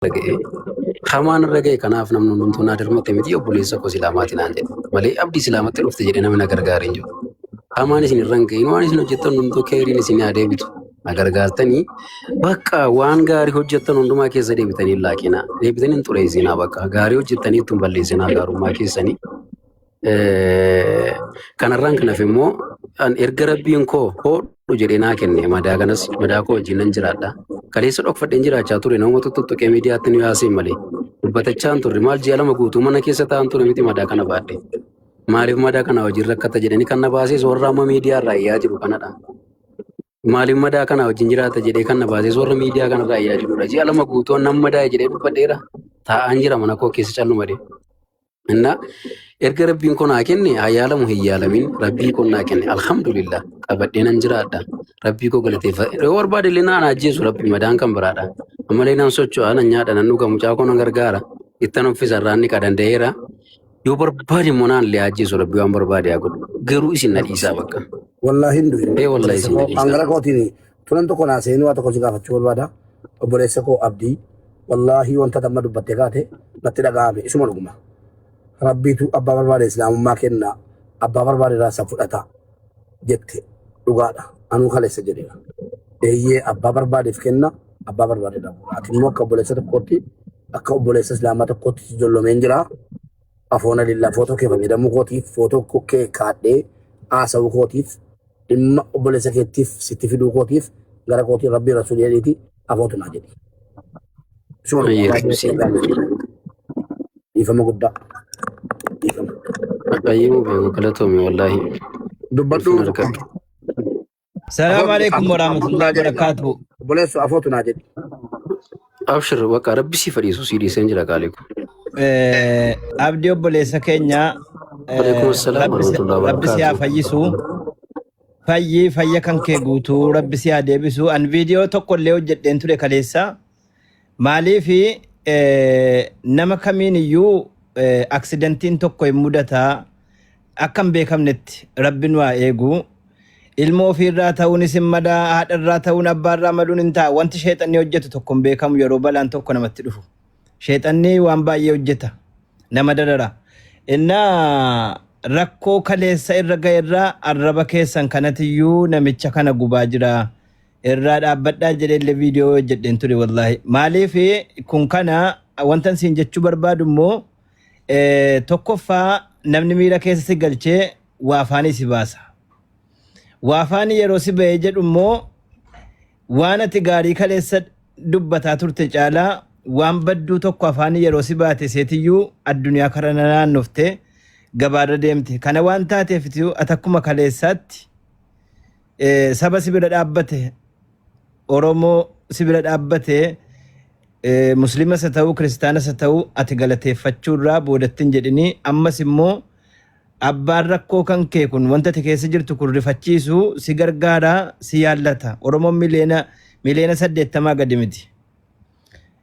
Ga'e. Hamaan irra ga'e kanaaf namni hundumtuu naa dirmate miti obboleessa koo Islaamaati naan jedhe. Malee abdii Islaamatti dhufte jedhee namni na gargaare hin jiru. Hamaan isin irra hin ga'iin waan isin hojjettan hundumtuu keeriin isin haa deebitu. Na gargaartanii bakka waan gaarii hojjettan hundumaa keessa deebitanii hin laaqinaa. Deebitanii hin xureessinaa bakka gaarii hojjettanii ittiin balleessinaa gaarummaa keessanii. Kanarraan kan hafe immoo an erga rabbiin koo hoodhu jedhee naa kenne madaa kanas madaa koo wajjin nan jiraadha. Kaleessa dhokfadheen jiraachaa ture nama tuttuqee miidiyaatti nu yaaseen malee dubbatachaa hin turre maal ji'a 2 guutuu mana keessa taa'an ture miti madaa kana baadhe. Maaliif madaa kana wajjin rakkata jedhanii kan na baasees warra amma miidiyaa irraa iyyaa jiru kanadha. Maaliif madaa kana wajjin jiraata jedhee kan na baasees warra miidiyaa kanarraa iyyaa jirudha. Ji'a 2 guutuu nan madaa'e jedhee dubbadheera. Taa'aan jira mana koo keessa calluma deema. Inna erga rabbiin koo naa kenne haa yaalamu hin yaalamin rabbii koo naa kenne alhamdulillah qabadhee nan jiraadha rabbii koo galateeffa yoo barbaade illee naan ajjeesu rabbi madaan kan biraadha ammallee nan socho'a nan nyaadha nan dhuga mucaa koo nan gargaara ittan uffisa irraan ni danda'eera yoo barbaade immoo naan illee ajjeesu rabbi waan barbaade haa godhu garuu isin na dhiisaa bakka. Wallaahi hin du'in. Ee wallaahi isin na dhiisaa. Angara kootiin tunan tokko naa seenuu waa tokko si gaafachuu barbaada. Obboleessa koo Abdii wallaahi wanta amma dubbatte kaate natti dhaga'ame isuma dhuguma. Rabbiitu abbaa barbaade islaamummaa kenna abbaa barbaade irraa isa fudhata jette dhugaadha. Anuu kaleessa jedheera. Eeyyee abbaa barbaadeef kenna abbaa barbaade irraa fuudha. Ati immoo akka obboleessa tokkootti akka obboleessa islaamaa tokkootti si jollomeen jira. Afoona lillaa footoo kee fayyadamuu kootiif footoo kee kaadhee haasa'uu kootiif dhimma obboleessa keettiif sitti fiduu kootiif gara kootiin rabbii rasuulii jedhiiti afootu naa jedhi. Isuma dhugaa Ayyee baay'ee rabbi si. Dhiifama guddaa. Dhiifama. Ayyee beeku galatoomi wallaahi. Dubbadhu Ulfina argadhu. Salaamu alaikum afootu warahmatullahi naa jedhi. wabarakatuh. Obboleessu afootu naa jedhi. Abshir bakka rabbi si fadhiisu si dhiiseen jira qaalii ko. Abdii obboleessa keenya Alaikum assalam warahmatullahi rabbi si haa wabarakatuh. fayyisu. Fayyi fayya kan kee guutuu rabbi si haa deebisu. An viidiyoo tokko illee hojjedheen ture kaleessa. Maaliif nama kamiin iyyuu aksidantiin tokko hin mudataa akka hin beekamnetti rabbi nu haa eegu. Ilmoo ofiirraa ta'uunis hin mala, haadharraa ta'uun abbaarraa maluun hin ta'a. Wanti sheexanni hojjetu tokko hin beekamu yeroo balaan tokko namatti dhufu. Sheexanni waan baay'ee hojjeta. Nama darara. Innaa rakkoo kaleessa irra ga'erraa arraba keessan kanatiyyuu namicha kana gubaa jira. Irraa dhaabbadhaa jedheellee viidiyoo hojjedheen ture wallaahi. Maaliif kun kana wantan siin jechuu barbaadu immoo tokkoffaa namni miira keessa si galchee waa afaanii si baasa. Waa afaanii yeroo si ba'ee jedhu immoo waan ati gaarii kaleessa dubbataa turte caalaa waan badduu tokko afaanii yeroo si baate seetiyyuu addunyaa kara naannofte gabaarra deemte. Kana waan taateef ati akkuma kaleessaatti saba si bira dhaabbate Oromoo si bira dhaabbate Muslimas haa ta'u Kiristaanas haa ta'u ati galateeffachuurraa boodatti hin jedhinii ammas immoo abbaan rakkoo kan kee kun wanta ati keessa jirtu kun rifachiisu si gargaara si yaallata Oromoon miliyoona 80 gadi miti.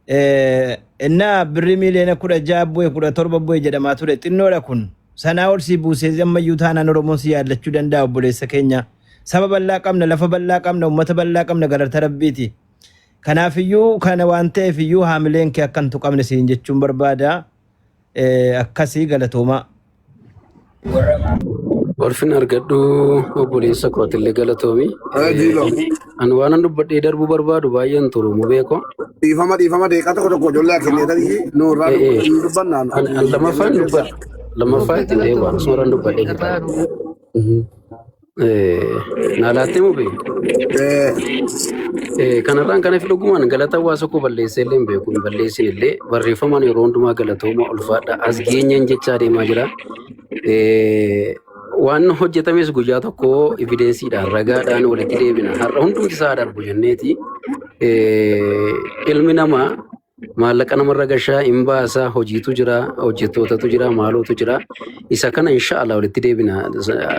Innaa birrii miliyoona 16 bu'e 17 bu'e jedhamaa ture xinnoodha kun sanaa ol sii buusee ammayyuu taanaan Oromoon si yaallachuu danda'a obboleessa keenya. Saba bal'aa qabna lafa bal'aa qabna uummata bal'aa qabna galata rabbiiti. Kanaafiyyuu kana waan ta'eef iyyuu haamileen kee akka hin tuqamne siin jechuun barbaada. Akkasii galatoomaa. Ulfina argadhu obboleessa kootillee galatoomi. Jiiloo. Ani waan an dubbadhee darbuu barbaadu baay'een turu mu beeko. Dhiifama dhiifama deeqaa tokko tokko ijoollee kenneetanii nu irraa dubbannaan. An lammaffaan dubbadha. Lammaffaa ittiin deebi'a. Asumarraan dubbadhee jira. Naa laattee moo beeku? Kanarraan kana fi dhugumaan galata hawaasa koo balleessee illee hin beeku hin balleessin illee barreeffamaan yeroo hundumaa galatooma ulfaadha as geenyeen jechaa deemaa jira. Waan hojjetames guyyaa tokko evidensiidhaan ragaadhaan walitti deebina har'a hundumti isaa darbu jenneeti. Ilmi namaa maallaqa namarra gashaa hin baasa hojiitu jira hojjettootatu jira maalootu jira isa kana inshaallah walitti deebina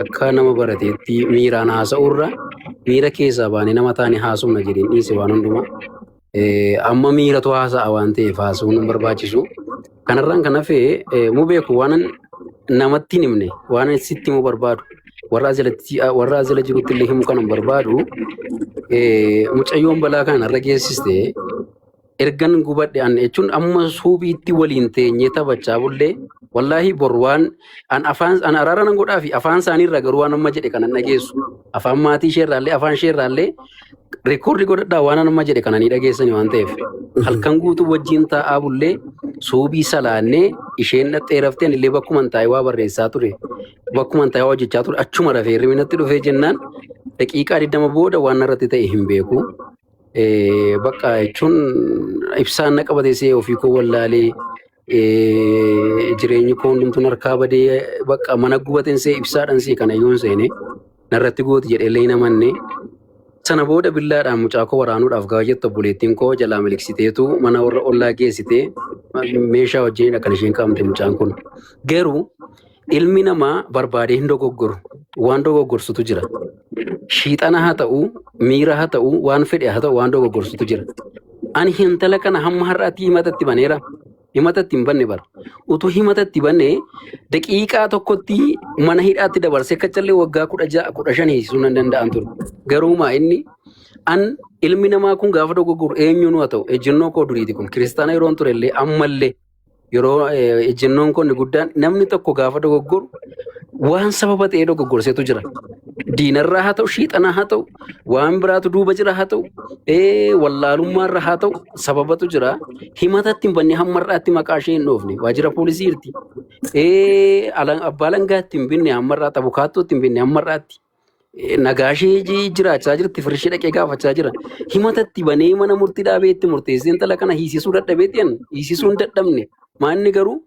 akka nama barateetti miiraan haasa'urra miira keessaa baanee nama taane haasofna jedheen dhiise waan hundumaa amma miiratu haasa'a waan ta'eef haasa'uun hin barbaachisu kanarraan kan hafe mu beeku waan namatti hin himne waan sitti himuu barbaadu warra as jala jirutti illee himuu kan hin barbaadu mucayyoon balaa kana narra geessiste. Ergan gubadhe an jechuun amma suubiitti waliin teenyee taphachaa bullee, wallaahi bor waan an afaan an araara nan godhaa fi afaan isaaniirra garuu waan amma jedhe kanan dhageessu. Afaan maatii isheerraallee, afaan isheerraallee record godhadhaa, waan amma jedhe kana ni dhageessani waan ta'eef. Halkan guutuu wajjin taa'aa bullee, suubii salaannee, isheen dhaxxee raftee, ani illee bakkuman taa'ee waa barreessaa ture. Bakkuman taa'ee waa hojjechaa ture, achuma rafee hirribni natti dhufee jennaan daqiiqaa 20 booda waan narratti ta'e hin beeku. Bakka jechuun ibsaan na qabate see, ofii koo wallaalee, jireenyi koo hundumtuun harkaa badee, bakka mana gubateen see, ibsaadhaan see kana iyyuu hin seene narratti gooti jedhee illee hin amanne. Sana booda billaadhaan mucaa koo waraanuudhaaf gaafa jettu obboleettiin koo jalaa miliqsiteetu mana warra ollaa geessitee meeshaa wajjinidha kan isheen qabamte mucaan kun. Garuu ilmi namaa barbaadee hin dogoggoru. Waan dogoggorsutu jira. Shiixana haa ta'u, miira haa ta'u, waan fedhe haa ta'u, waan dogoggorsutu jira. Ani intala kana hamma har'aatti himata itti baneera. Himata itti hin banne bara. Utuu himata itti banne daqiiqaa tokkotti mana hidhaatti dabarsee akka callee waggaa 16, 15 hiisuu nan danda'an ture. Garuu maa inni an ilmi namaa kun gaafa dogoggoru eenyuun haa ta'u, ejjennoo koo duriiti kun, kiristaana yeroon ture illee ammallee yeroo ejjennoon kun guddaan, namni tokko gaafa dogoggoru waan sababa ta'ee dogoggorseetu jira. Diinarraa haa ta'u, shiixanaa haa ta'u, waan biraatu duuba jira haa ta'u, wallaalummaarra haa ta'u, sababatu jira. Himatatti hin banne, hamma har'aatti maqaa ishee hin dhoofne. Waajjira poolisii jirti. Abbaa langaatti hin binne hamma har'aatti, abukaattootti hin binne hamma har'aatti. Nagaa ishee jiraachaa jirti, firishee dhaqee gaafachaa jira. Himatatti banee mana murtii dhaabee itti murteessee intala kana hiisisuu dadhabeetti an hiisisuu hin dadhabne. Maanni garuu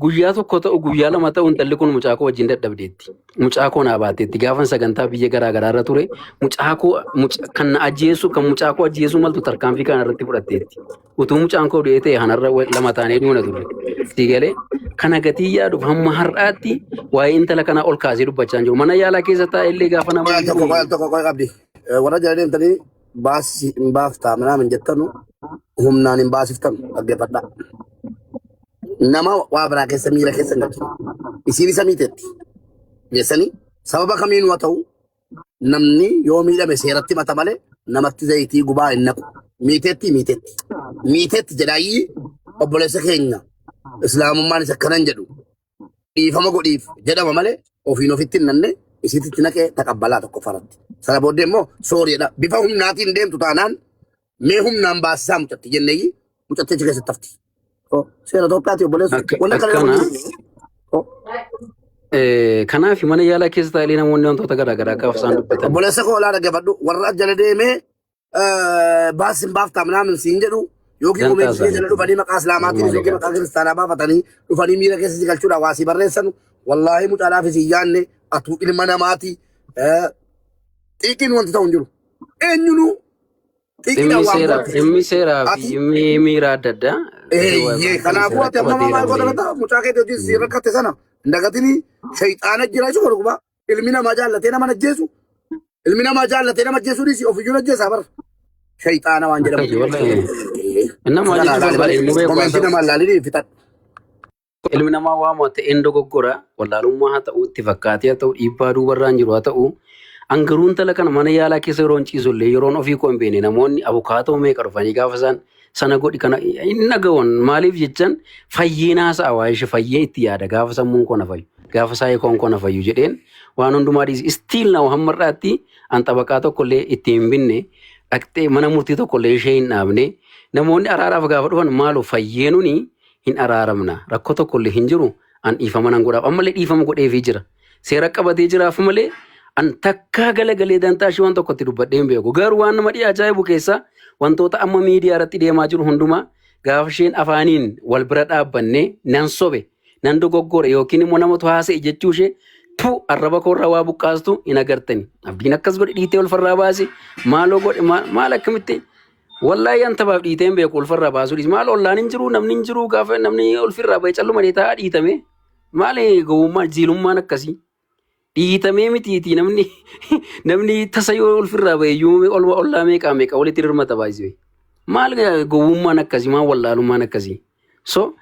guyyaa tokko ta'u, guyyaa lama ta'u, intalli kun mucaa koo wajjin dadhabdeetti. Mucaa koo naa baatteetti. Gaafan sagantaa biyya garaa garaa irra ture mucaa koo kan na ajjeesu, kan mucaa koo ajjeesuu maltu tarkaanfii kana irratti fudhatteetti. Utuu mucaan koo du'ee ta'e kanarra lama taanee duuna turre. Si galee kana gatii yaaduuf hamma har'aatti waa'ee intala kanaa ol kaasee dubbachaa hin jiru. Mana yaalaa keessa taa'ee illee gaafa Qoy al tokko, qoy al tokko, qoy qabdi. Warra jala deemtanii baasii hin baaftaa minaamin jettanu, humnaan hin baasiftanu, dhaggeeffadhaa. Nama waa biraa keessa miira keessa hin galchine. Isiin isa miiteetti. Geessanii sababa kamiin haa ta'u, namni yoo miidhame seeratti mata malee namatti zayitii gubaa hin naqu. Miiteetti, miiteetti. Miiteetti jedhaayyii obboleessa keenya, islaamummaan isa akkanan jedhu, dhiifama godhiif jedhama malee ofiin ofitti hin nanne, isiitti naqee taqabbalaa tokko faratti. Sana booddee immoo sooriidha. Bifa humnaatiin deemtu taanaan mee humnaan baasisaa mucatti jenneeyyi, mucatti achi keessatti hafti. Oh, seera Itoophiyaati obboleessu. Wanni akkana Akkana. nama Oh, Kanaaf mana yaalaa keessa taa'ee namoonni wantoota garaa garaa gaafa isaan dubbatan. Obboleessa koo, olaa dhaggeeffadhu. Warra jala deemee baasin baaftaa minaamin siin jedhu yookiin Dantaa komeetii isaanii. jala dhufanii maqaa islaamaatiin Maali yookiin gaa? maqaa kiristaanaa baafatanii dhufanii miira keessa si galchuudhaan waa si barreessan, wallaahi mucaadhaaf isin yaanne, atuu ilma namaati. Xiiqiin wanti ta'u hin jiru. Eenyunuu Dhimmi xiiqiidhaan waan seeraa, godhate. dhimmi seeraa fi Ati dhimmi miira adda addaa. Eeyyee, kanaafuu ati amma maal godha laata? Mucaa keetii hojii si rakkatte sana hin dagatinii, shayxaana jira jechuudha dhuguma. Ilmi namaa jaallatee nama ajjeesu, ilmi namaa jaallatee nama ajjeesuu dhiisi, ofiyyuu ajjeesaa bara. Shayxaana waan jedhamu. Akkasi wallahi. Nama Sana jechuu laali barbaade malee ilmu beeku komentii haasa'u. namaa laalini fixadhu. Ilmi namaa waama ta'een dogoggora, wallaalummaa haa ta'u, itti fakkaatee haa ta'u, dhiibbaa duubarraan jiru haa ta'u. An garuu intala kana mana yaalaa keessa yeroon ciisu illee, yeroon ofii koo hin beekne, namoonni abukaatoo meeqa dhufanii gaafa isaan sana godhi kana hin dhaga'uun, maaliif jechan fayyeen haasa'a, waa'ee ishee fayyee itti yaada, gaafa sammuun koo na fayyu, gaafa saayikoon koo na fayyu jedheen waan hundumaa dhiisi. Still now hamma har'aatti an xabaqaa tokko illee itti hin binne, dhaqxee mana murtii tokko illee ishee hin dhaabne. Namoonni araaraaf gaafa dhufan, maaloo fayyeenuni hin araaramna, rakkoo tokko illee hin jiru, an dhiifama nan godhaaf, ammallee dhiifama godheefii jira, seera qabatee jiraaf malee an takkaa galagalee dantaa ishee waan tokkotti dubbadhee hin beeku. Garuu waan nama dhiyaa ajaa'ibu keessaa, wantoota amma miidiyaa irratti deemaa jiru hundumaa gaafa isheen afaaniin wal bira dhaabbanne nan sobe, nan dogoggore yookiin immoo namatu haasa'e jechuu ishee tu arraba koorraa waa buqqaastu hin agartani. Abdiin akkas godhe, dhiitee ulfarraa baase, maaloo godhe, maal akkamitti? Wallaahi an taphaaf dhiitee hin beeku, ulfarraa baasuu dhiisi. Maal, ollaan hin jiru, namni hin jiru, gaafa namni ulfirraa ba'e calluma taa'aa dhiitame. Maali gowwummaa jiilummaan akkasii? Dhiitamee mitiitii namni tasa yoo ulfirraa ba'e iyyuu ollaa meeqaa meeqa walitti dirmata baay'isee. Maal gowwummaan akkasii? Maal wallaalummaan akkasii? So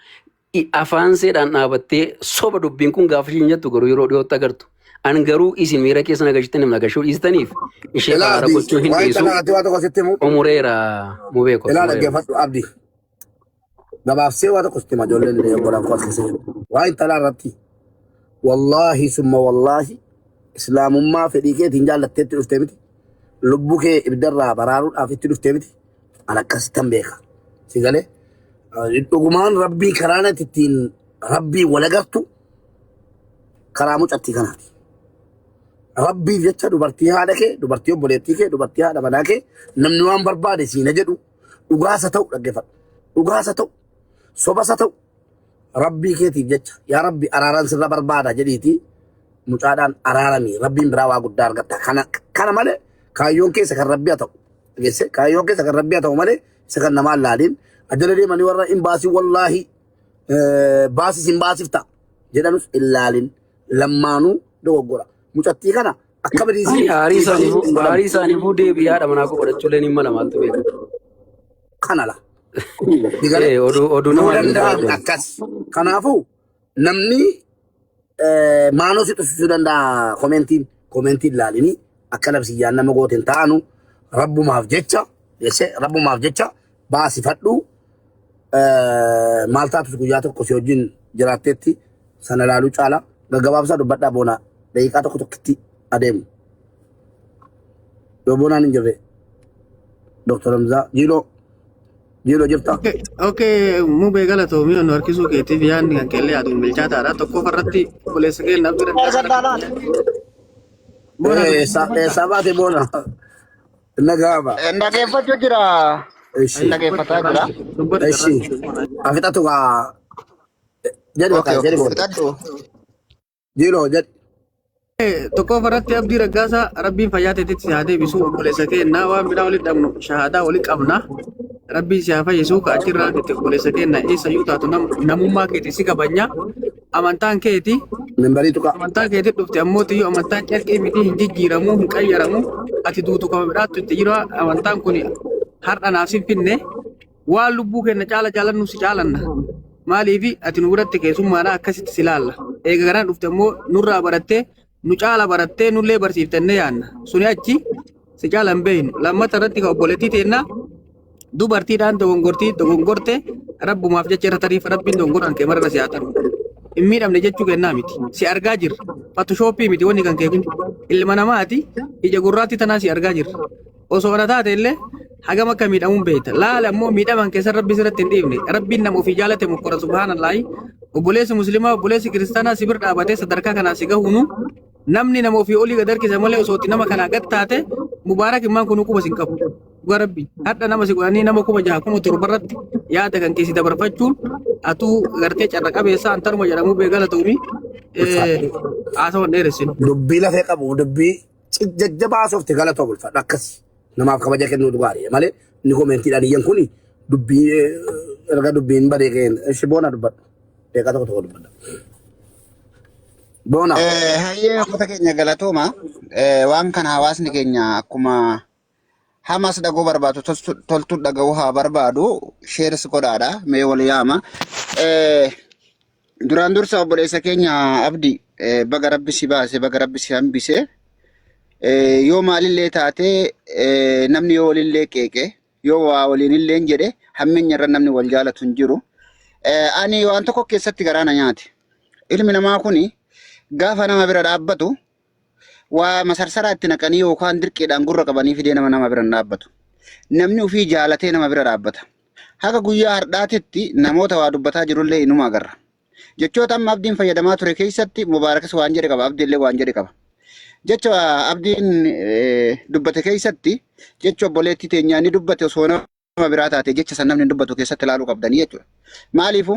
afaan seedhaan dhaabattee soba dubbiin kun gaafa ishiin jettu garuu yeroo dhiyootti agartu. An garuu isin miira keessa nagashitan nagashuu dhiistaniif ishee Ilaa araara Abdii, gochuu hin waa'ee dhiisu. tanaa ati waa tokko sitti himu. Umureera mubee koo Ilaa umureera. dhaggeeffadhu Abdii. Gabaabsee waa tokko sitti hima ijoolleen illee obbolaan koo as keessa jiru. Waa'ee intalaa irratti wallaahi summa wallaahi islaamummaa fedhii keetiin jaallatteetti dhuftee miti. Lubbuu kee ibiddarraa baraaruudhaaf itti dhuftee miti. An akkasittan beeka. Si galee dhugumaan rabbii karaa natti ittiin rabbii wal agartu karaa mucattii kanaati. Rabbiif jecha dubartii haadha kee, dubartii obboleettii kee, dubartii haadha manaa kee namni waan barbaade siina jedhu dhugaasa ta'u dhaggeeffadhu. Dhugaasa ta'u, sobasa ta'u rabbii keetiif jecha yaa rabbi araaraan sirra barbaada jedhiitii mucaadhaan araarami rabbiin biraa waa guddaa argatta. Kana malee kaayyoon keessa kan rabbii haa ta'u. Dhageesse kaayyoon keessa kan rabbii haa ta'u malee isa kan namaa hin laaliin. Ajjala deemanii warra hin baasii wallaahi baasis hin baasifta jedhanus hin laalin. Lammaanuu dogoggora. Mucattii kana akka Ani badiisii aarii dhiifamni isaaniifuu hin godhamu. aarii isaaniifuu deebii haadha manaa koo godhachuullee ni mala maaltu beeka. Kana la. Digale Ee oduu oduu yoo namaa hin danda'ame barbaadu. akkas. Kanaafuu namni maanoo si tuffisuu danda'a komentiin komentiin laalini akka nabsiyyaan nama gooteen ta'anu rabbumaaf jecha jesse rabbumaaf jecha baasifadhu maal taatus guyyaa tokko si wajjin jiraatteetti sana laaluu caala gaggabaabsaa dubbadhaa boona daqiiqaa tokko tokkotti adeemu. Yoo boonaan hin jirre Dr. Hamzaa Jiiloo Jiiloo jirta. Okay, okay, mubee galatoomii nu harkisuu keetiif yaadni kan keellee aduun bilchaataadha. Tokkoffaa irratti obboleessa keenya abdii Argadhaa laata? Boona Eessaa baate boona? Nagaaba. Dhageeffachuu jira. Ishi. Dhageeffataa jira. Dubbata Ishi. Afixatu kaa jedhi Okay, bakka jedhi okay. boona. Fixadhu. Jiiloo jedhi. Tokkoffaa irratti Abdii Raggaasaa rabbiin fayyaa teetitti si haa deebisu obboleessa keenya waan biraa walitti dhabnu shahaadaa walitti qabna. Rabbiin si haa fayyisu ka achirraa itti obboleessa keenya eessayyuu taatu namummaa keeti si kabajna. Amantaan keeti Mimbarii tuqaa. amantaa keetti dhufte ammoo tiyyuu amantaan carqii miti hin jijjiiramu hin qayyaramu ati duutu kama biraattu itti jira amantaan kun har'a naaf sin finne waan lubbuu keenya caala jaalannu si caalanna maaliif ati nu biratti keessummaadha akkasitti si laalla eega garaan dhufte ammoo nurraa barattee nu caala barattee nullee barsiiftannee yaanna suni achi si caala hin beeknu lammata irratti ka obboleettii teennaa dubartiidhaan dogongortii dogongorte rabbumaaf jecha irra tariif rabbiin dogongoraan kee mararra si haa taru. Hin miidhamne jechuu kennaa miti. Si argaa jirra. Fattoshooppii miti wanni kan kee kun. Ilma namaati ija gurraatti tanaa si argaa jirra. Osoo ana taate illee hagam akka miidhamuun beekta. Laala ammoo miidhaman keessa rabbi sirratti hin dhiifne. Rabbiin nama ofii jaalate mokkora subhaanallaahi. Obboleessi musliimaa obboleessi kiristaanaa si bira dhaabatee sadarkaa kanaa si gahuunu namni nama ofii olii gad harkisa malee osoo itti nama kanaa gad taate mubaarak immaan kun quba sin qabu. Dhugaa rabbi hadha nama si godhanii nama 6000 7,000 irratti yaada kan keessi dabarfachuun atuu gartee carra qabeessa antaruma jedhamuu beekala ta'uumi haasawan dheeressinu. Dubbii lafee qabu dubbii jajjabaa soofte galata bulfadha akkas namaaf kabaja kennuu gaarii malee inni koomentiidhaan iyyan kun dubbii erga dubbiin badee ka'een ishi boona dubbadhu deeqaa tokko tokko dubbadha. Boona. Hayyee namoota keenya galatooma. Waan kana hawaasni keenya akkuma hamas dhaguu barbaadu toltuu dhaga'uu haa barbaadu sheeris godhaadha mee wal yaama. Duraan dursa obboleessa keenya Abdi baga rabbi si baase baga rabbi si hambise. Yoo maalillee taate namni yoo walillee qeeqe yoo waa waliinillee jedhe hammeenya irra namni wal jaalatu hin jiru. Ani waan tokko keessatti garaa na nyaate. Ilmi namaa kuni gaafa nama bira dhaabbatu waa masarsaraa itti naqanii yookaan dirqiidhaan gurra qabanii fidee nama nama bira hin dhaabbatu. Namni ofii jaalatee nama bira dhaabbata. Haga guyyaa har'aatitti namoota waa dubbataa jirullee inuma agarra. Jechoota amma Abdiin fayyadamaa ture keessatti Mubaarakis waan jedhe qaba, Abdiillee waan jedhe qaba. Jecha Abdiin dubbate keessatti jecha obboleettii teenyaa ni dubbate osoo nama biraa taate jecha san namni hin dubbatu keessatti ilaaluu qabdanii jechuudha. Maaliifuu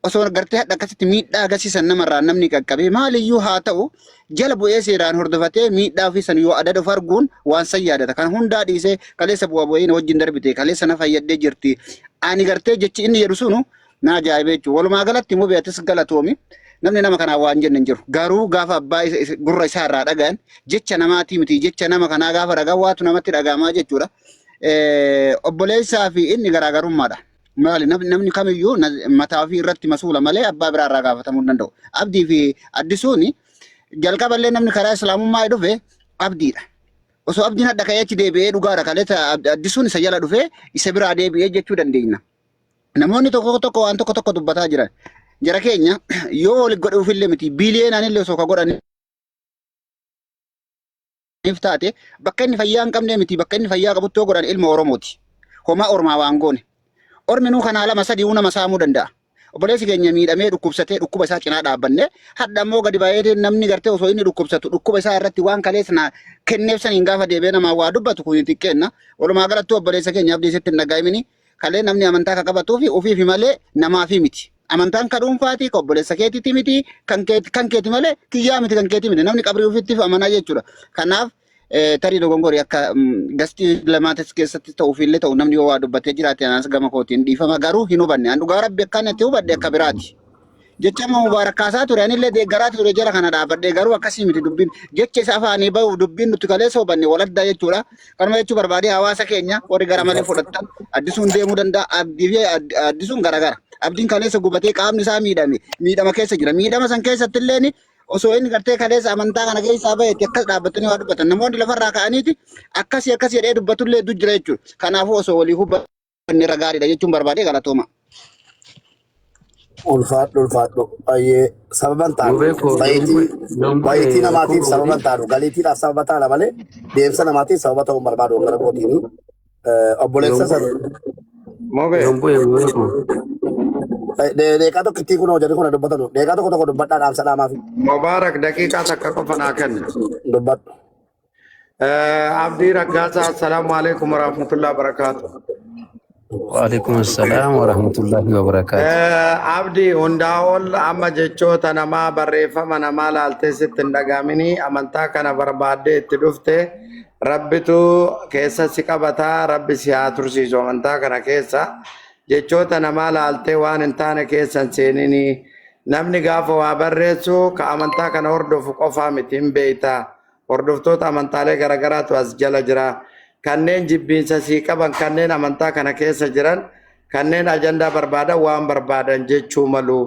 osoo gartee hadha akkasitti miidhaa agarsiisan namarraa namni qaqqabee maaliyyuu haa ta'u jala bu'ee seeraan hordofatee miidhaa ofii san yoo adada of arguun waan san yaadata. Kan hundaa dhiisee kaleessa bu'aa bu'ee na wajjin darbite kaleessa na fayyadee jirti. Ani gartee jechi inni jedhu sunu na ajaa'ibee jechuudha. Walumaa galatti immoo beetis galatoomi. Namni nama kanaa waan jenne hin jiru. Garuu gaafa abbaa gurra isaa irraa dhaga'an jecha namaatii miti jecha nama kanaa gaafa dhaga'an waatu namatti dhaga'amaa jechuudha. Obboleessaa fi inni garaagarummaadha. Maali namni kamiyyuu mataa ofii irratti masuula malee abbaa biraa irraa gaafatamuu hin danda'u. Abdii fi Addisuun Jalqaballee namni karaa islaamummaa dhufe abdiidha. Osoo abdiin hadha ka'ee achi deebi'ee dhugaadha kaleessa addisuun isa jala dhufee isa biraa deebi'ee jechuu dandeenya. Namoonni tokko tokko waan tokko tokko dubbataa jiran. Jara keenya yoo wal godhuufillee miti biiliyoonaan illee osoo ka godhaniif taate bakka inni fayyaa hin qabne miti bakka inni fayyaa qabutti yoo godhan ilma Oromooti. Homaa ormaa waan goone. Ormi nuu kanaa lama sadii nama saamuu danda'a. Obboleessi keenya miidhamee dhukkubsatee dhukkuba isaa cinaa dhaabbanne hadha immoo gadi baay'ee namni gartee osoo inni dhukkubsatu dhukkuba isaa irratti waan kaleessa naa kenneef saniin gaafa deebi'ee namaa waa dubbatu kun xiqqeenna. Walumaa galatti obboleessa keenya abdii sitti hin dhaga'imini kalee namni amantaa ka qabatuu fi ofiifi malee namaafi miti. Amantaan ka dhuunfaati ka obboleessa keetiiti miti kan keeti kan keeti malee kiyyaa miti kan keeti miti namni qabrii ofiitti amanaa jechuudha. Kanaaf tarii dogongori akka gastii lamaatis keessatti ta'uuf illee ta'u namni yoo waa dubbatee jiraate anas gama kootiin dhiifama garuu hin hubanne an dhugaa rabbi akkaan itti hubadhe akka biraati. Jecha amma Mubaarak kaasaa ture anillee deeggaraa ture jara kana dhaabadhee garuu akkasii miti dubbiin jecha isa afaanii bahuuf dubbiin nuti kaleessa hubanne waladdaa jechuudha. Kanuma jechuu barbaadee hawaasa keenya warri gara malee fudhattan addisuun deemuu danda'a abdii fi addisuun garagara. Abdiin kaleessa gubatee qaamni isaa miidhame miidhama keessa jira. Miidhama san keessatti illee osoo inni gartee kaleessa amantaa kana keessaa bahetti akkas dhaabbatanii waa dubbatan. Namoonni lafarraa ka'aniiti akkasii akkas jedhee dubbatullee hedduu jira jechuudha. Kanaafuu osoo walii hubanne irra gaariidha jechuun barbaadee galatooma. Ulfaadhu ulfaadhu. Baay'ee sababan taanu. Mubee koo Bayitii yoon bayitii bu'e namaatiif koo sababan taanu. Galiitiidhaaf sababa taana malee deemsa namaatiif sababa ta'uu hin barbaadu gara kootiini. Obboleessa yoon san Mubee. yoon bu'e mubee koo. deeqaa tokkittii kun hojii kun dubbatanu. Deeqaa tokko tokko dubbadhaa dhaamsa dhaamaafi Mubaarak daqiiqaa takka qofa naa kenni. dubbadhu. Abdii Raggaasaa, assalaamu alaikum warahmatullahi wabarakaatu. Waalaikum assalaam wa rahmatullahi wa barakaatu. Abdii hundaa ol amma jechoota namaa barreeffama namaa laaltee sitti hin dhagaamini amantaa kana barbaaddee itti dhufte rabbitu keessa si qabataa rabbi si haa tursiisu amantaa kana keessa jechoota namaa laaltee waan hin taane keessa hin seenini namni gaafa waa barreessu ka amantaa kana hordofu qofaa miti hin beektaa. Hordoftoota amantaalee garagaraatu as jala jira. Kanneen jibbiinsa sii qaban, kanneen amantaa kana keessa jiran, kanneen ajandaa barbaadan waan barbaadan jechuu malu.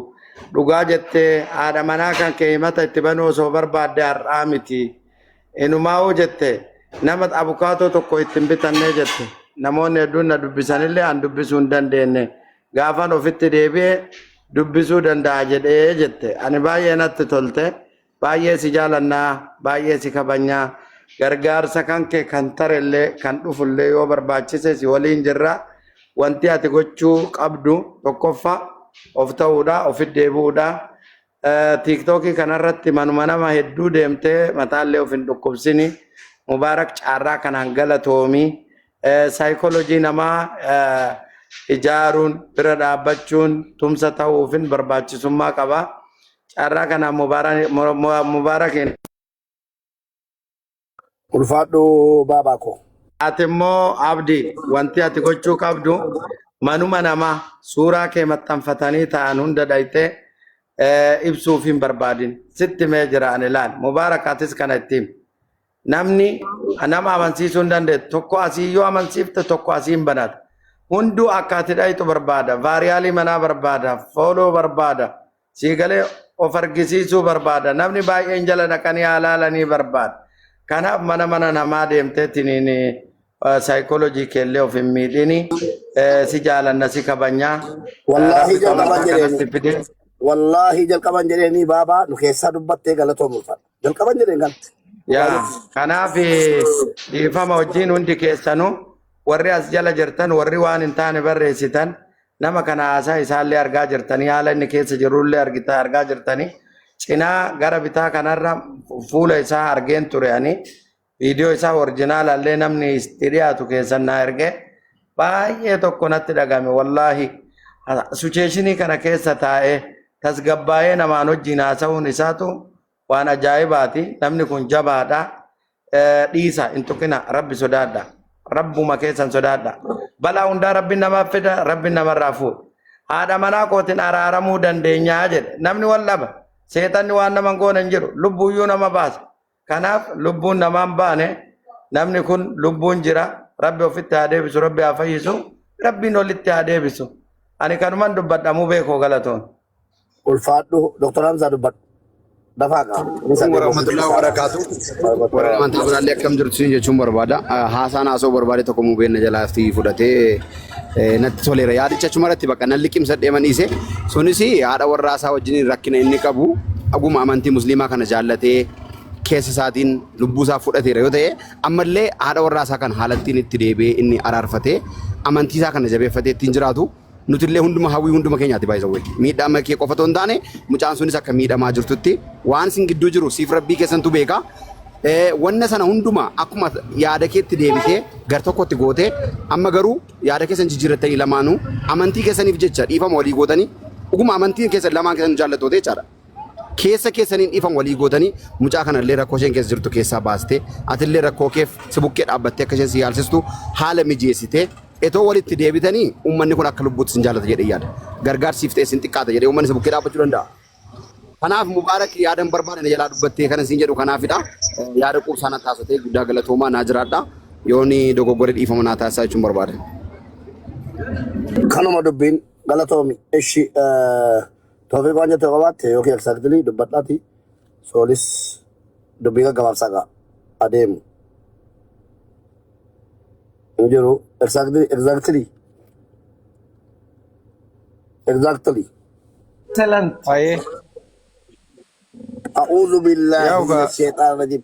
Dhugaa jettee haadha manaa kan kee himata itti banuu osoo barbaadde har'aa miti. Inumaa'uu jette nama abukaatoo tokko itti hin bitannee jette. Namoonni hedduun na dubbisanillee an dubbisuu hin dandeenye. Gaafan ofitti deebi'e dubbisuu danda'a jedhee jette. Ani baay'ee natti tolte. Baay'ee si jaalannaa, baay'ee si kabajnaa. Gargaarsa kan kee kan tarellee kan dhufullee yoo barbaachise si waliin jirra. Wanti ati gochuu qabdu tokkoffaa of ta'uudha, ofitti deebi'uudha. Tiiktookii kanarratti manuma nama hedduu deemtee mataallee of hin dhukkubsini. Mubaarak caarraa kanaan galatoomi. Saayikoolojii namaa ijaaruun bira dhaabbachuun tumsa ta'uufin barbaachisummaa qaba. Carraa kanaan Mubaarakiin. Ulfaadhu baabaa koo. Ati immoo Abdi wanti ati gochuu qabdu manuma namaa suuraa kee maxxanfatanii ta'an hunda dhayxee ibsuuf hin barbaadin. Sitti mee jira ani laal. Mubaarak atis kana itti himi. Namni nama amansiisuu hin dandeettu. Tokko asii yoo amansiifte tokko asii hin banata. Hunduu akka ati dhayxu barbaada. Vaariyaalii manaa barbaada. Fooloo barbaada. Sii galee of argisiisuu barbaada. Namni baay'een jala dhaqanii haa laalanii barbaada. Kanaaf mana mana namaa deemtee tiniin saayikoolojii keellee of hin miidhini. Si jaalanna si kabajnaa. Wallaahi Rabbi jalqaban amantaa jedheeni. kanatti fide. Wallaahi jalqaban jedheeni baabaa nu keessaa dubbattee galatoom ulfaadha. Jalqaban jedheen kan. Yaa kanaaf dhiifama wajjin hundi keessanuu warri as jala jirtan warri waan hin taane barreessitan nama kana haasaa isaallee argaa jirtanii haala inni keessa jirullee argita argaa jirtanii cinaa gara bitaa kanarra fuula isaa argeen ture ani viidiyoo isaa orjinaalallee namni itti dhiyaatu keessan naa erge baay'ee tokko natti dhagame wallaahi sucheeshinii kana keessa taa'ee tasgabbaa'ee namaan wajjin haasa'uun isaatu waan ajaa'ibaati namni kun jabaadha Dhiisa hin tuqina rabbi sodaadha rabbuma keessan sodaadha balaa hundaa rabbi namaaf fida rabbi namarraa fuudha haadha manaa kootiin araaramuu dandeenyaa jedhe namni wal dhaba seexanni waan nama hin goone hin jiru lubbuyyuu nama baasa kanaaf lubbuun namaa hin baane namni kun lubbuun jira rabbi ofitti haa deebisu rabbi haa fayyisu rabbiin olitti haa deebisu ani kanuman dubbadha mubee koo galatoon Ulfaadhu Dr. Hamzaa dubbadhu. Dafaa gaa. Inni sadee Warahmatullahi wabarakatuh. Warra amantaa biraallee akkam jirtu isin jechuun barbaada. Haasaan haasa'uu barbaade tokko mubeen na jalaatti fudhatee natti toleera. Yaadicha achuma irratti bakka nan liqimsadhee man dhiise. Sunis haadha warraa isaa wajjin rakkina inni qabu dhuguma amantii musliimaa kana jaallatee keessa isaatiin lubbuu isaa fudhateera yoo ta'e ammallee haadha warraa isaa kana haalattiin itti deebi'ee inni araarfatee amantii isaa kana jabeeffatee ittiin jiraatu nutillee hunduma hawwii hunduma keenyaati baay'isawwe. Miidhaa amma kee qofa otoo hin taane mucaan sunis akka miidhamaa jirtutti waan isin gidduu jiru siif rabbii keessantu beeka. Wanna sana hunduma akkuma yaada keetti deebitee gar tokkotti gootee amma garuu yaada keessan jijjiirrattanii lamaanuu amantii keessaniif jecha dhiifama walii gootanii dhuguma amantiin keessan lamaan keessan jaallattoota jechaadha. Keessa keessaniin dhiifama walii gootanii mucaa kanallee rakkoo isheen keessa jirtu keessaa baastee atillee rakkoo keef si bukkee dhaabbattee akka isheen si yaalsistu haala mijeessitee etoo walitti deebitanii uummanni kun akka lubbuutti sin jaallata jedhee yaada. Gargaarsiif ta'e sin xiqqaata jedhee uummanni si bukkee dhaabbachuu danda'a. Kanaaf Mubaarak yaada hin barbaadne jalaa dubbattee kana siin jedhu kanaafidha. Yaada quubsaa na taasisee guddaa galatoomaa naa jiraadha. Yooni dogoggore dhiifama naa taasisaa jechuun barbaada. Kanuma dubbiin galatoomi. Ishi Toofiq waan jettu qabaatte yookiin exactly dubbadhaati. Soolis dubbii gaggabaabsaa gaa adeemu. Hin jiru exactly exactly exactly. Excellent. Ayee. A'uudhu billaahi Yaa mina ogaa sheexaan rajim.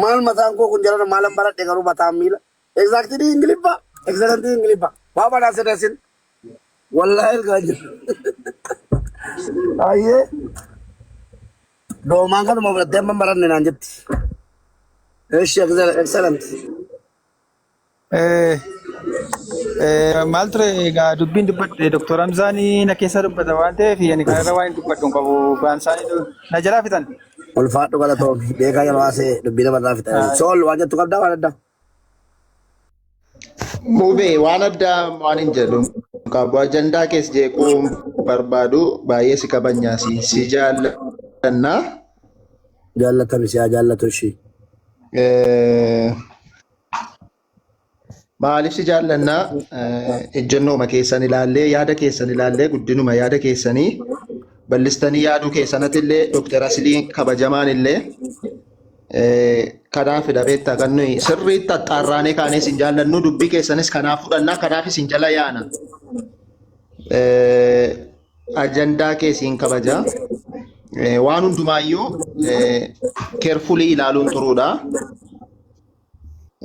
Maal mataan koo kun jarana maalan baradhe garuu mataan miila. Exactly Ingiliffa. Exactly Ingiliffa. Waa badhaa sirreessin. Wallaahi ergaa jiru. Ayyee. Doomaan kanuma fudhattee amma baranne naan jetti. Eshi excellent. Maal ture egaa dubbiin dubbadhe Dr. Hamzaan na keessa dubbata waan ta'eef ani kanarra waan hin dubbadhu hin qabu. Waan isaanii na jalaa fixan. Ulfaadhu galatoomi. Beekaa yeroo haasee dubbii namarraa fixa. Sool waan jettu qabdaa waan addaa. Mubee waan addaa waan hin jedhu qabu. Ajandaa keessa jeequu barbaadu baay'ee si kabajnaa si jaallannaa. Jaallatami si haa jaallatu ishii. Maaliif si jaallannaa? Ejjennooma keessan ilaallee yaada keessan ilaallee guddinuma yaada keessanii bal'istanii yaaduu keessanatti illee Dr. Asiliin kabajamaan illee kanaafidha beektaa kan nuyi sirriitti axxaarraanee kaanee isin jaallannu dubbii keessanis kanaaf fudhannaa kanaaf isin jala yaana. Ajandaa kee siin kabaja. Waan hundumaayyuu carefully ilaaluun xuruudha.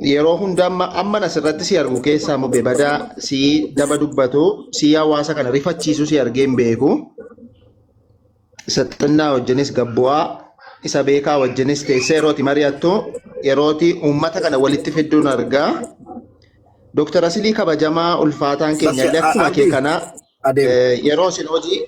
Yeroo hunda amma amman asirratti si argu keessaa mube badaa si daba dubbatu si hawaasa kana rifachiisu si argee hin beeku. Isa xinnaa wajjinis gabbu'aa isa beekaa wajjinis teessee yerooti mari'attu yerooti uummata kana walitti fidduun argaa. Dooktar Asilii kabajamaa ulfaataan keenya illee akkuma kee Abdii kana adeemu. yeroo isin hojii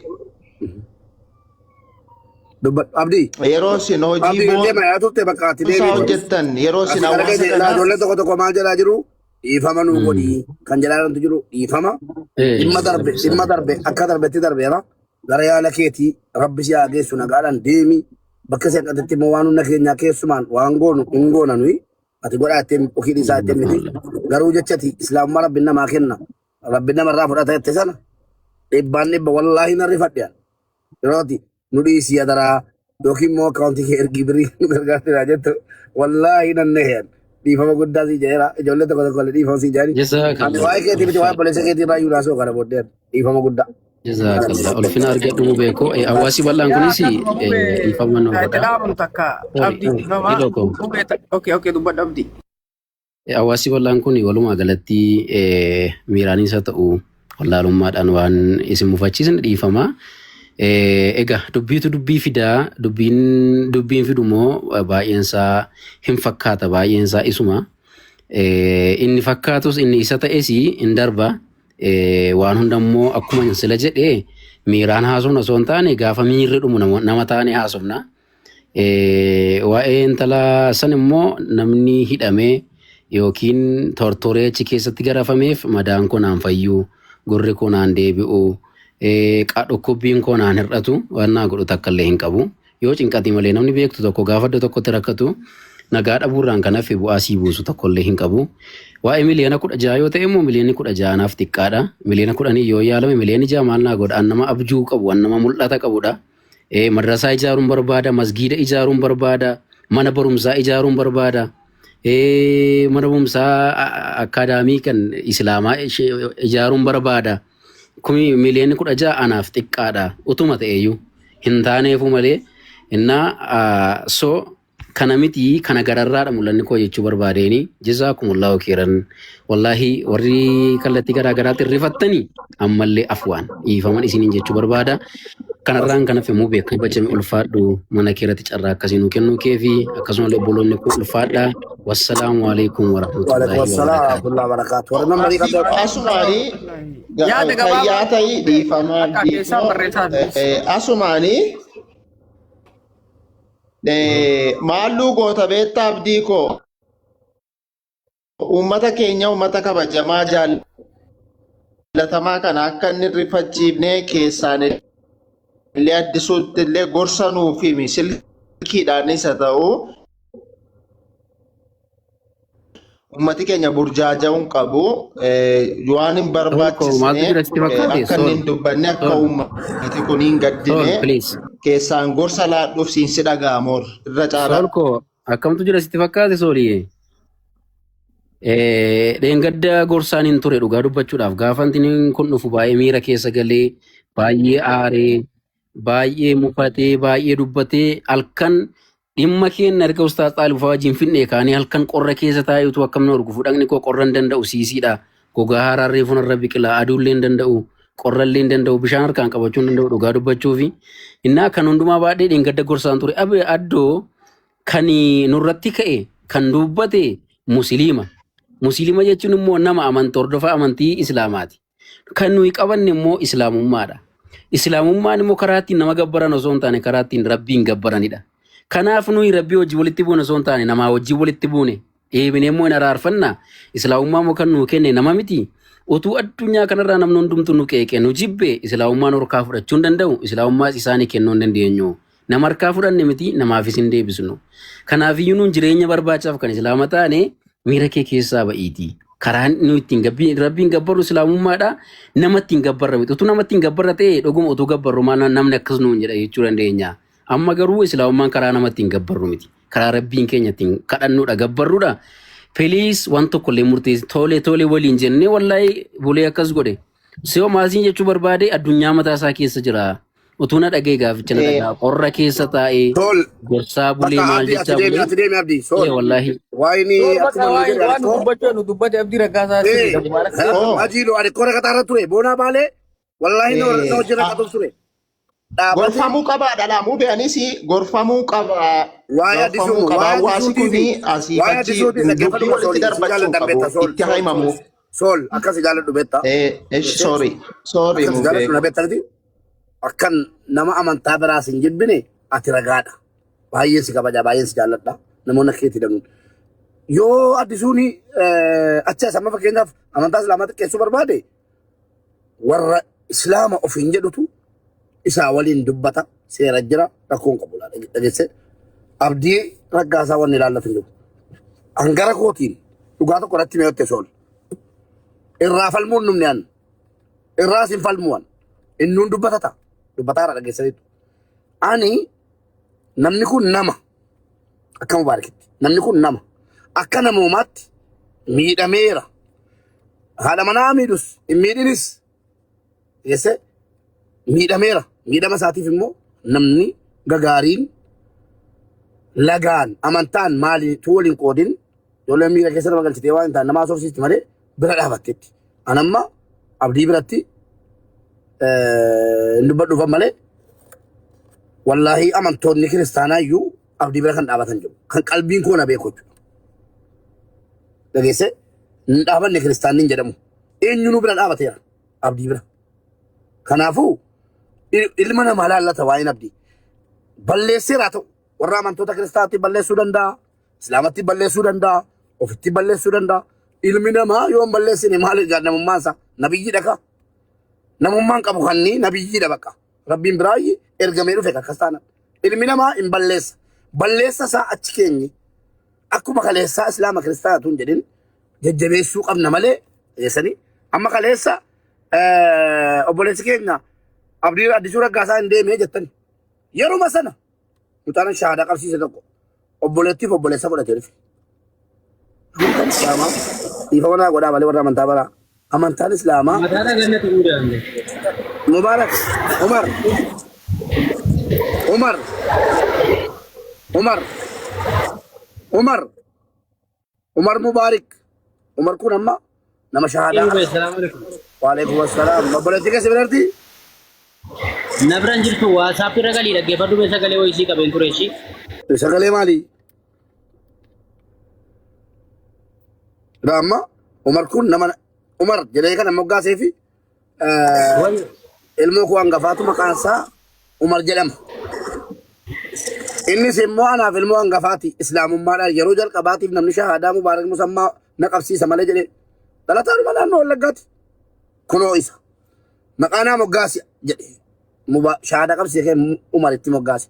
Dubbadhu Abdii. yeroo isin hojii Abdii kan deema yaa turte bakka ati boonsaa deebiitu. hojjettan yeroo isin Asii kana hawaasa keessa kana ijoolleen tokko tokko maal jedhaa jiru dhiifama nuu godhii kan jedhaa jirantu jiru dhiifama dhimma darbe akka darbetti darbeera gara yaala keetii rabbi si haa geessu nagaadhaan deemi bakka si hanqatetti immoo waan humna keenyaa keessumaan waan goonu hin goona nuyi ati godhaa ittiin ofii dhiisaa ittiin miti garuu jechati islaamummaa rabbi namaa kenna rabbi namarraa fudhata jette sana dhibbaan dhibba wallaahi nan rifadhe yeroo ati nu dhiisii adaraa yookiin immoo akkaawuntii kee ergii birii nu gargaartira jettu wallaahi nan neheen dhiifama guddaa sii jedheera ijoollee tokko tokko illee dhiifama sii jedhani ani Jazaakallah. waa'ee keetii miti waa'ee obboleessa keetii irraa iyyuu naasoo kana booddeen dhiifama guddaa. Jazaakallah. Ulfina argadhu mubee koo. Hawaasi bal'aan Yaa kunis akkasuma mubee dhiifama nu itti godha. dhaabnu takka Sorry. abdii dhiifamaa Hidhoo koo. mubee okay okay dubbadhu abdii. Hawaasi bal'aan kun walumaa galatti miiraanis haa ta'u wallaalummaadhaan waan isin mufachiisne dhiifama. Egaa dubbiitu dubbii fidaa dubbiin dubbiin fidu immoo baay'een isaa hin fakkaata baay'een isaa isuma. Inni fakkaatus inni isa ta'es hin darba. Waan hunda immoo akkuma sila jedhee miiraan haasofna osoo hin taane gaafa miirri dhumu nama taane haasofna. Waa'ee intala san immoo namni hidhamee yookiin tortoree achi keessatti garafameef madaan koo naan fayyuu, gurri koo naan deebi'u, dhukkubbiin koo naan hir'atu waan naa godhu takka illee hin qabu. Yoo cinqati malee namni beektu tokko gaafa iddoo tokkotti rakkatu nagaa dhabuurraan kan hafe bu'aa sii buusu tokko illee hin qabu. Waa'ee miliyoona 16 yoo ta'e immoo miliyoonni 16 naaf xiqqaadha. Miliyoona 10 yoo yaalame miliyoonni 6 maal naa godha? An nama abjuu qabu, an nama mul'ata qabudha. Madrasaa ijaaruun barbaada, masgiida ijaaruun barbaada, mana barumsaa ijaaruun barbaada. Mana barumsaa akkaadaamii kan Islaamaa ijaaruun barbaada. Kumi miliyoonni 16 anaaf xiqqaadha. Utuma ta'eyyuu hin taaneefu malee innaa so kana miti, kana gararraadha mul'anni koo jechuu barbaadeeni. Jazaakumullahu khairan. Wallaahi warri kallattii garaa garaatti rifattanii ammallee afwaan dhiifaman isiniin jechuu barbaada. Kanarraan kan hafe immoo beekaa bacame ulfaadhu, mana kee irratti carraa akkasii nuu kennuu kee fi akkasumallee obboloonni koo ulfaadha. Wassalaamu alaikum warahmatullahi Waalaikum assalam wabarakaatu. warahmatullahi wabarakatuh. Warra namni qabda. Asumaanii Yaada gabaabaa fayyaa ta'ii dhiifamaa akka keessaan barreessaa fi asumaanii maalluu goota beektaa, Abdii koo, uummata keenya, uummata kabajamaa jaallatamaa kana akka inni rifachiifnee keessaan illee addisuutti illee gorsa nuuf himi, silkiidhaanis haa ta'u. Uummati keenya burjaaja'uu hin qabu. Waan hin Sool koo maaltu barbaachisne jira sitti fakkaate? akka inni Sool hin dubbanne, akka sool uummati kun hin sool gaddine please. keessaan gorsa laadhuuf siin si dhaga'amoor irra caalaa. Sool koo, akkamtu jira sitti fakkaate, sooliyee? Dheengadda gorsaan hin ture. Dhugaa dubbachuudhaaf gaafa inni kun dhufu baay'ee miira keessa galee, baay'ee aaree, baay'ee mufatee, baay'ee dubbatee, halkan dhimma keenya erga Ustaaz Xaalib fa'aa wajjin finne kaanii halkan qorra keessa taa'eetu akkam na urgufu, dhaqni koo qorra hin danda'u, siisiidha. Gogaa haaraan reefuun irra biqila, aduullee hin danda'u, qorrallee hin danda'u, bishaan harkaan qabachuu hin danda'u dhugaa dubbachuufi. Innaa kan hundumaa baadhee dheengadda gorsaan ture. Abe addoo kan nurratti ka'e kan dubbate musliima. Musliima jechuun immoo nama amantii hordofaa amantii Islaamaati. Kan nuyi qabanne immoo Islaamummaadha. Islaamummaan immoo karaa ittiin nama gabbaran osoo hin taane karaa ittiin Rabbiin gabbaranidha. Kanaaf nuyi Rabbii wajjin walitti buune osoo hin taane namaa wajjin walitti buune. Deebinee immoo hin araarfanna. Islaamummaa immoo kan nuu kenne nama miti. Utuu addunyaa kanarraa namni hundumtu nu qeeqe, nu jibbe, Islaamummaan harkaa fudhachuu hin danda'u. Islaamummaas isaanii kennuu hin dandeenyu. Nama harkaa fudhanne miti, namaafis hin deebisnu. Kanaafiyyuu nuun jireenya barbaachaaf kan Islaama taane, miira kee keessaa ba'iiti. Karaan nu ittiin Rabbiin gabbarru Islaamummaadha. Nama ittiin gabbarra miti. Utuu nama ittiin gabbarra ta'e, dhuguma utuu gabbarru maal namni akkas nuun jedha jechuu dandeenya. Amma garuu Islaamummaan karaa nama ittiin gabbarru miti. Karaa Rabbiin keenya ittiin kadhannudha, gabbarrudha. Please, waan tokko illee murteessi, tole tole waliin jennee wallaahi bulee akkas godhe. Si'oo maasiin jechuu barbaade addunyaa mataa isaa keessa jira. Utuu na dhagee gaaficha na dhagaa qorra keessa taa'ee Sool gorsaa bulee bakka maal Abdii ati jechaa deemi, bulee. ati deemi Abdii. Sool Wallaahi. waayini Sool bakka akkuma nu waan jedhe waan ani koo dubbachuu nu dubbate Abdii Raggaasaa sirriidha mubaarak. Oh. Majiidho, ani kora qaxaarra ture boonaa baalee, wallaahi na hojii irra qaxuuf ture dhaabate. Gorfamuu qabaa dhalaamuu be'anis gorfamuu qabaa. Waa'ee addisuu Gorfamuu qabaa. waa'ee Hawaasi addisuutii kuni fi asii waa'ee achi addisuutii dubbii dhaggeeffadhu. walitti Sool si darbachuu jaalladhan qabu. beekta Sool Itti Sool himamu. Sool akkas jaalladhu beekta. Sorry, sorry Akkas jaalladhu na mubee. beekta miti. Akkan nama amantaa biraas hin jibbine ati ragaadha. Baay'een si kabaja, baay'een si jaalladha. Namoonni akka keetii danuun. Yoo addisuun achi as amma fakkeenyaaf amantaa Islaamaa xiqqeessuu barbaade, warra Islaama ofiin jedhutu isaa waliin dubbata, seera jira, rakkoon qabu dhageesse. Abdii Raggaasaa wanni ilaallatu hin jiru. Hangara kootiin dhugaa tokko irratti mi'ootte Sool. Irraa falmuun numni an. Irraas hin falmuwan. Innuun dubbatata. Dubbataara dhageessaniitu. Ani namni kun nama akka Mubaarakitti. Namni kun nama akka namoomaatti miidhameera. Haadha manaa miidhus hin miidhinis geesse miidhameera. Miidhama isaatiif immoo namni gagaariin lagaan amantaan maaliitu waliin qoodin, ijoolleen miira keessa nama galchitee waan hin taane nama haasofsiisti malee bira dhaabatteetti. Anamma Abdii biratti hin dubbadhuufan malee, wallaahi amantoonni kiristaanaa iyyuu Abdii bira kan dhaabatan jiru. Kan qalbiin koo na beeku jechuudha. Dhageesse, hin dhaabanne kiristaanni hin jedhamu. Eenyunuu bira dhaabateera Abdii bira. Kanaafuu ilma namaa laallata waa'een Abdii. Balleesseeraa ta'u warra amantoota kiristaanaatti balleessuu danda'a. Islaamatti balleessuu danda'a. Ofitti balleessuu danda'a. Ilmi namaa yoo hin balleessine maal egaa namummaan isaa? Nabiyyi dhaka. Namummaan qabu kanni nabiyyiidha bakka. Rabbiin biraayyi ergamee dhufe akkas taana. Ilmi namaa hin balleessa. Balleessa isaa achi keenye akkuma kaleessaa Islaama kiristaanatu hin jedhin jajjabeessuu qabna malee dhageessanii. Amma kaleessa obboleessi keenya Abdii Addisuu Raggaasaa hin deemee jettani. Yeruma sana mucaan shahaadaa qabsiise tokko obboleettiif obboleessa godhatee dhufe. Amantaan Islaamaa dhiifama naa godhaa malee warra amantaa baraa. Amantaan Islaamaa Mataadha ganna ta'uu danda'a. Mubaarak Umar Umar Umar Umar Umar Mubaarik Umar kun amma nama shahaadaa. Salaamu alaikum. Waalaikum assalaam. Obboleettii keessa birarti? Na biraan jirtu WhatsApp irra galii dhaggeeffadhu mee sagalee wayii sii qabeen ture ishii. Sagalee maali? Amma Umar kun nama Umar jedhee kana moggaasee fi ilmoo koo hangafaatu maqaan isaa Umar jedhama. Innis immoo anaaf ilmoo hangafaati islaamummaadhaan yeroo jalqabaatiif namni shahaadaa Mubaarak Musammaa na qabsiisa malee jedhee dhalataanuma naannoo Wallaggaati. Kunoo isa. Maqaa naa moggaasi jedhe. Shahaadaa qabsiisee Umar itti moggaase.